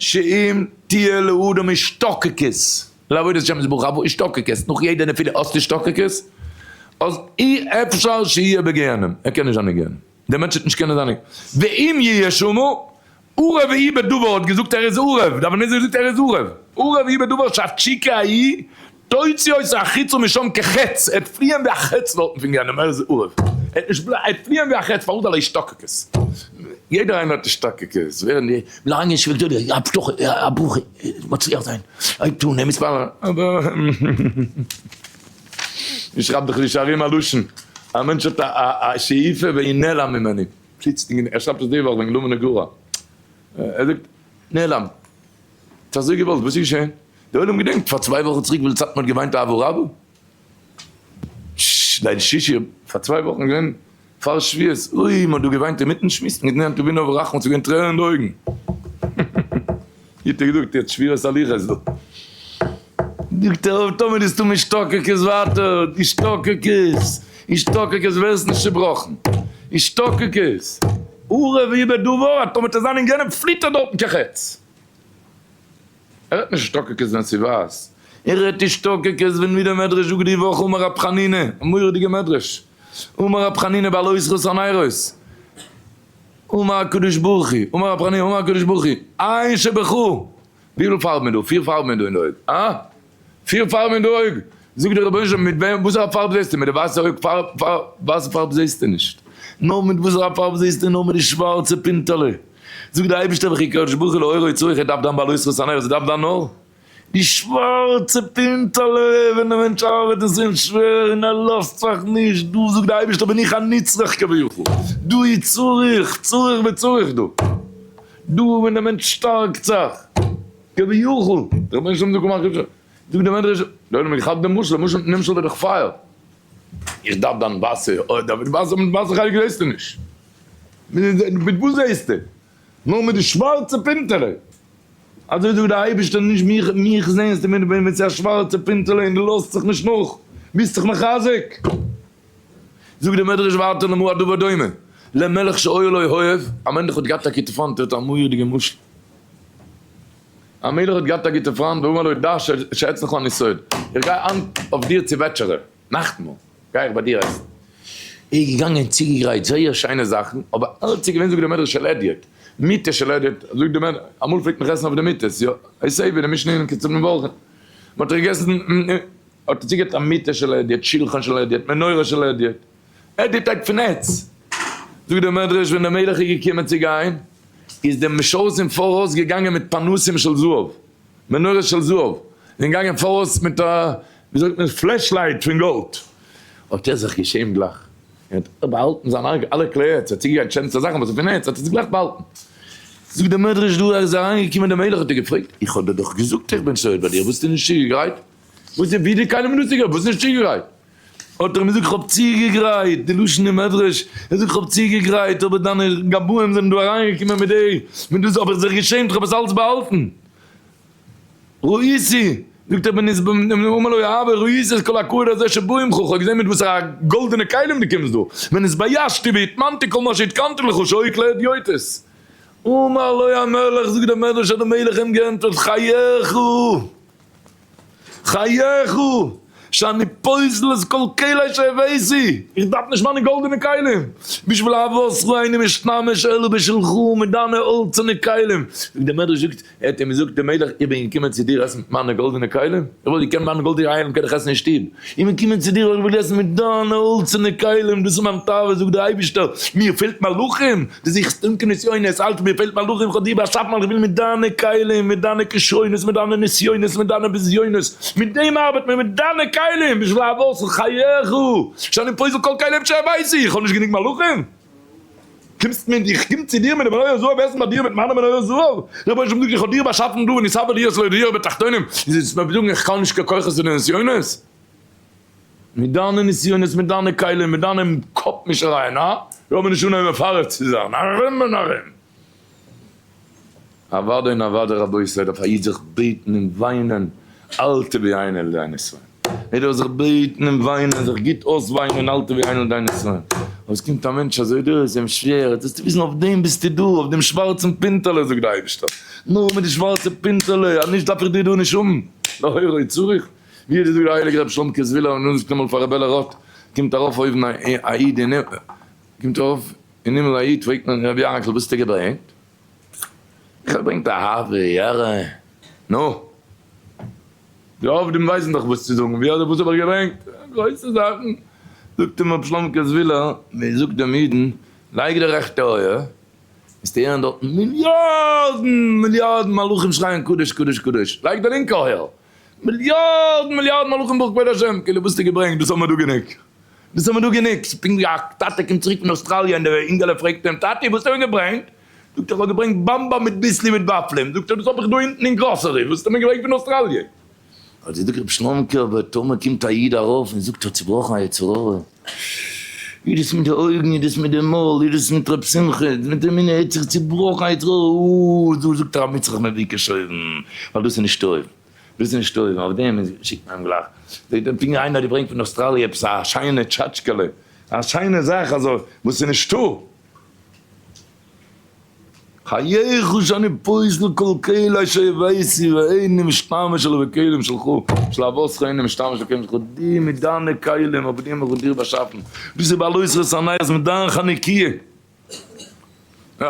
שאם תהיה לאדם השתוקקות לעבודת השם יתברך, אבער השתוקקות, נאך יעדע נפילה האסטו השתוקקות, אז אי אפשר שיהיה בגיהנום, ער קען נישט זיין אין גיהנום, דער מענטש וועט נישט קענען זיין אין, ואם יהיה שמה, ערב הוא בדבר האט געזאגט ער איז ערב, דער אבן עזרא זאגט ער איז ערב, ערב הוא בדבר שהתשוקה ההיא תוציא אותו החוצה משם כחץ, ער וועט פליען ווי א חץ דארטן פון גיהנום, ער איז ערב, ער וועט נישט בלייבן, ער וועט פליען ווי א חץ, פארוואס ווייל השתוקקות, יעדער איינער האט השתוקקות, ווער אין די לאנגע ישיבה גדולה, א הבטחה, א ברכה, מצליח זיין, הייבט אן, ער מתפלל, אבער ווי שרייבט דער חידושי הרי"ם א לשון, א מענטש האט א שאיפה והיא נעלם ממנו. פלוצלינג, ער שרייבט עס די וואך וועגן למה נגרע, ער זאגט נעלם, האט אזוי געוואלט, וואס איז געשען? די עולם געדענקט פאר צוויי וואכן צוריק ווי סאטמאר האט געוויינט אהבה רבה? ש ליל שישי פאר צוויי וואכן איז געווען פאר שביעות, אוי מען האט דא געוויינט אינמיטן שמועסן מיט נעם תבינו ורחמו ס'איז געווען טרערן אין די אויגן, ווי האט ער געזאגט יעצט שבירת הלוחות דא. זאגט ער אויב טאמער ביסטו משתוקק איז ווייטער השתוקקות, השתוקקות ווערסט נישט צובראכן, השתוקקות, ערב איבער דבר, אז טאמער וועט ער זיין אין גיהנום פליט ער דארטן כחץ. ער רעדט נישט השתוקקות ווען ס'איז ווייס, ער רעדט השתוקקות ווען ווי דער מדרש זאגט די וואך אמר רב חנינא, א מורא'דיגע מדרש, אמר רב חנינא בהעלותך את הנרות, אמר הקדוש ברוך הוא, אמר רב חנינא אמר הקדוש ברוך הוא, עין שבך, וויפיל פארבן איז דא? פיר פארבן איז דא אין די אויג. אה? פיר פארבן אין די אויג! זאגט דער רבונו של עולם, מיט וועם, וואסערע פארב זעסטו? מיט די ווייסע אויג פארב, ווייסע פארב זעסטו נישט. נאר מיט וואסערע פארב זעסטו? נאר מיט די שווארצע פינטעלע. זאגט דער אייבערשטער וכי קדוש ברוך הוא לאורו צריך, ער דארף דיין בהעלותך את הנרות, ער דארף דיין אור. די שווארצע פינטעלע, ווען דער מענטש ארבעט און ס'איז אים שווער און ער לאזט זיך נישט, דא זאגט דער אייבערשטער בין איך א נצרך כביכול, דא איז צריך, צריך וצריך דא. דא ווען דער מענטש שטארקט זיך, כביכול, דער רבונו של עולם זאגט מאך אפשר, זאגט דער מדרש, דער עולם האט געכאפט דעם משל, דער משל נמשל ווערט דאך פייער, איך דארף דיין וואסער, אוי דארף איך וואסער, מיט וואסער חלק זעסטו נישט, מיט וואס זעסטו, נאר מיט די שווארצע פינטעלע, אזוי זאגט דער אייבערשטער, נישט מיך, מיך זעסטו מיט ווען ס'איז א שווארצע פינטעלע און דו לאזט זיך נישט נאך, ביסט זיך מחזק. זאגט דער מדרש ווייטער למה הדבר דומה למלך שהיה לו אוהב, א מלך האט געהאט א גוטע פריינט, ער האט א מורא'דיגע משל, א מלך האט געהאט א גוטע פריינט ואמר לו דע שאצלך אני סועד, איך גיי היינט אויף דיר צו וועטשערע, נאכטמאל גיי איך ביי דיר עסן, ער איז געגאנגען צוגעגרייט זייער שיינע זאכן, אבער אלץ איז געווען זאגט דער מדרש של הדיוט, מיטה של הדיוט, זאגט דער מדרש, אמאל פלעגט מען עסן אויף די מיטות, יא, עס איז ווי די משנה אין כתובים מברכים, מען האט געגעסן. האט ער צוגעהערט א מיטה של הדיוט, שולחן של הדיוט, מנורה של הדיוט, הדיוט טייטש פון עץ. זאגט דער מדרש ווען דער מלך איז געקומען צו גיין, איז די משרתים פאראויס געגאנגען מיט פנסים של זהב, מנורה של זהב, זענען געגאנגען פאראויס מיט א, ווי זאגט מען, flashlight פון גאלד. האט ער זיך געשעמט גלייך, און האט באהאלטן זיין אלע כלי עץ, ער האט צוגעגרייט שענסטע זאכן וואס איז פון עץ, האט ער עס גלייך באהאלטן. זאגט דער מדרש דא, ער איז אריינגעקומען דער מלך האט ער געפרעגט, איך האב דיר דאך געזאגט איך בין סועד ביי דיר, וואס האסטו נישט צוגעגרייט? וואס איז ווי די כלים האט צוגעגרייט, וואס נישט צוגעגרייט? האט ער אים געזאגט איך האב צוגעגרייט, די לשון אין מדרש, ער זאגט איך האב צוגעגרייט אבער דיינע גבאים זענען דא אריינגעקומען מיט די מיט דאס האב איך זיך געשעמט איך האב עס אלץ באהאלטן. ראיתי, זאגט ער בנס אמר לו אבא ראיתי את כל הכבוד הזה שבא עמך, איך האב געזען מיט וואסערע גאלדענע כלים דו קומסט דא, ונתביישתי והטמנתי כל מה שהתקנתי לך שהיו כלי הדיוטות. אמר לו המלך, זאגט דער מדרש האט דער מלך אים געענטפערט חייך. חייך, שאני פוסל את כל כלי שהבאתי, איך דארף נישט מיינע גאלדענע כלים, בשביל אהבתך איני משתמש אלא בשלך, מיט דיינע האלצערנע כלים. זאגט דער מדרש זאגט, ער האט אים געזאגט דער מלך, איך בין געקומען צו דיר עסן מיט מיינע גאלדענע כלים, איך וואלט געקענט מיינע גאלדענע כלים קען איך עסן אין שטוב, איך בין געקומען צו דיר ווייל איך וויל עסן מיט דיינע האלצערנע כלים, דאס איז מיין תאווה, זאגט דער אייבערשטער, מיר פעלט מלאכים, דו זוכסט אן קיין נסיונות, אלץ מיר פעלט מלאכים, איך האב דיר באשאפן ווייל איך וויל מיט דיינע כלים, מיט דיינע כשרונות, מיט דיינע נסיונות, מיט דיינע בזיונות, מיט דעם ארבעט מען, מיט דיינע כלים, בשביל אהבתך חייך, שאני פוסל כל כלים שהבאתי, איך האב נישט גענוג מלאכים? קומסט מיט, איך קום צו דיר מיט די מנורת זהב עסן ביי דיר מיט מיינע מנורת זהב, דער רבונו של עולם זאגט איך האב דיר באשאפן דא ונתאוה להיות לו דירה בתחתונים, איז עס מיר זאגן איך קאן נישט קיין כוחות צו די נסיונות? מיט דיינע נסיונות, מיט דיינע כלים, מיט דיינע קאפ מישערייען, הא? לאמיר נישט אנהייבן מפרט צו זיין, ארום און ארום. אוודאי און אוודאי רבותי דארף א איד זיך בעטן און וויינען אל תביאני לידי נסיון. ער דארף זיך בעטן און וויינען, זיך גוט אויסוויינען אלטע ווי איינער דיינע שונאים. אבער עס קומט א מענטש אזוי דא, עס איז אים שווער, זאלסטו וויסן אויף דעם ביסטו דא, אויף דעם שווארצן פינטעלע זאגט דער אייבערשטער, נאר מיט די שווארצע פינטעלע, אז נישט דארף איך דיר דא נישט האבן, להוראי צריך. ווי האט געזאגט דער הייליגער רבי שלומקע זוויהלער און אנזאגט אמאל פאר ר' בערלע ראטה, קומט ארויף אויבן א איד אין הימל, קומט ארויף אין הימל א איד, פרעגט מען רבי יענקל וואס האסטו געברענגט? איך האב געברענגט אהבה, יראה, נו, די עובדים ווייסן דאך וואס צו זאגן, ווי אזוי וואס האב איך געברענגט? גרויסע זאכן, זאגט אים רבי שלומקע זוויהלער, מען זאגט דעם אידן, לייג די רעכטע אויער, וועסטו הערן דארטן מיליארדן מיליארדן מלאכים שרייען קדוש קדוש קדוש, לייג די לינקע אויער, מיליארדן מיליארדן מלאכים ברוך כבוד השם, כאילו וואס האסטו געברענגט, דאס האבן מיר דא גענוג, דאס האבן מיר דא גענוג, ס'איז פונקט ווי א טאטע קומט צוריק פון אוסטראליע און דער אינגעלע פרעגט אים, טאטי וואס האסטו מיר געברענגט? זאגט ער, איך האב געברענגט באמבע מיט ביסלי מיט וואפלען, זאגט ער, דאס האב איך דא אונטן אין גראסערי, וואס האסטו מיר געברענגט פון אוסטראליע? האט זאגט רבי שלומקע, אבער טאמער קומט א איד ארויף און זאגט ער האט צובראכן א יצר הרע, איז דאס מיט די אויגן, איז דאס מיט די מויל, איז דאס מיט רבי שמחה, מיט די מינע, ער האט זיך צובראכן א יצר הרע, אוי, דא זאגט ער המצרך מביא כשואבן, ווייל דאס איז נישט טוב, דאס איז נישט טוב, אויף דעם שיקט מען אים גלייך, זעט ער פונקט איינער האט געברענגט פון אוסטראליע עפעס א שיינע טשאטשקעלע, א שיינע זאך אזוי, וואס איז נישטא. חייך שאני פוסל כל כלי שהבאתי ואיני משתמש אלא בכלים שלך, של אבותיך איני משתמש בכלים שלך, דו מיט דיינע כלים אויף דעם האב איך דיר באשאפן, דאס איז בעל עושרת הנייעס מיט דיין חנוכיה. יא.